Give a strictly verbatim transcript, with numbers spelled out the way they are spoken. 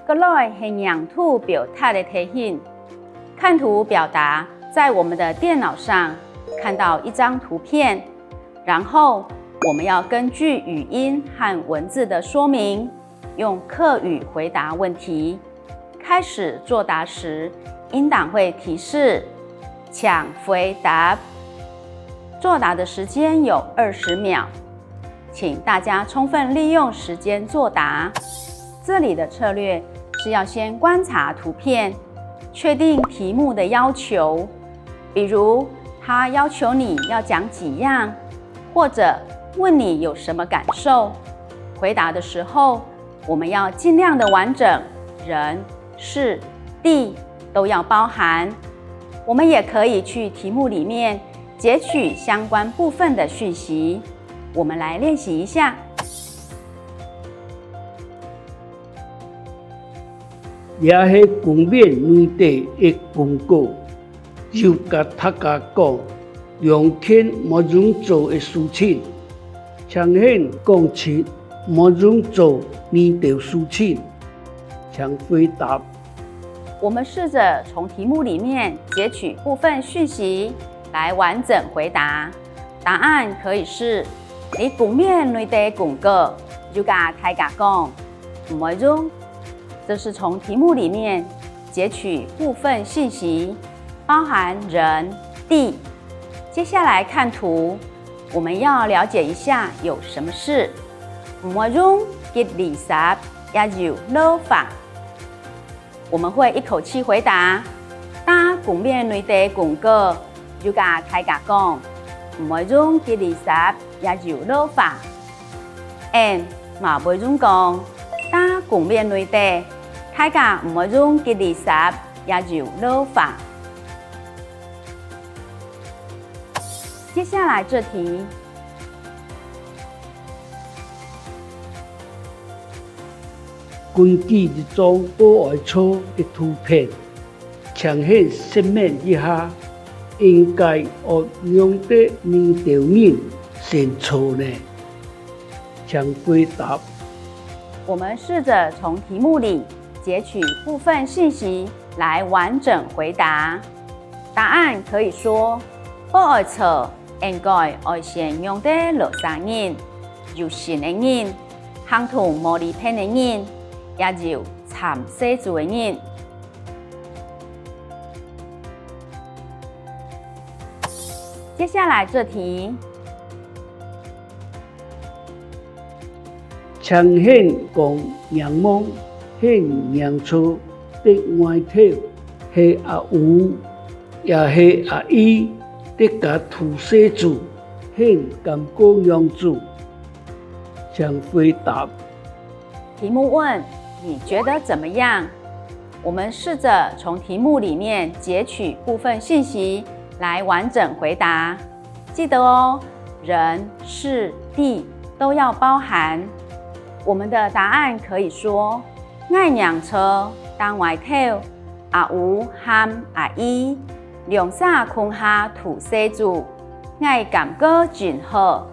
過來係䀴圖表達个題型。看圖表達，在我們的電腦上看到一張圖片，然後我們要根據語音和文字的說明，用客語回答問題。開始作答時，音檔會提示「請回答」。作答的時間有二十秒，請大家充分利用時間作答。這裡的策略是要先觀察圖片，確定題目的要求，比如他要求你要講幾樣，或者問你有什麼感受。回答的時候，我們要盡量的完整，人、事、地都要包含。我們也可以去題目裡面截取相關部分的訊息。我們來練習一下。這係公園內底个公告，有佮大家講兩件無用做个事情，請你講出無用做哪兜事情，請回答。我們試著從題目裡面截取部分訊息來完整回答。答案可以是：你公園內底公告，有佮大家講，毋會用。這是從題目裡面截取部分訊息，包含人、地。接下來看圖，我們要了解一下有什麼事。毋會用吉利圾，也有落花。我們會一口氣回答：在公園內底公告，有佮大家講，毋會用吉利圾，也有落花。 𫣆嘛會用講，在公園內底，大家毋會用吉利圾，也有落花。接下來這題，根據這張報愛冊个圖片， 請你說明一下，應該愛仰般哪兜人先坐呢？請回答。我們試著從題目裡截取部分訊息來完整回答。答案可以說，報愛冊應該愛先讓得老生人、有身个人、行動無利便个人，也有參細子个人。 接下來這題，請你講仰望，你䀴著在外頭係阿有也係阿姨在該渡細子，你感覺仰子？請回答。 題目問：你覺得怎麼樣？我們試著從題目裡面截取部分訊息來完整回答。記得哦，人、事、地都要包含。我們的答案可以說：𠊎䀴著在外頭，阿有和阿姨兩儕共下渡細子，𠊎感覺真好。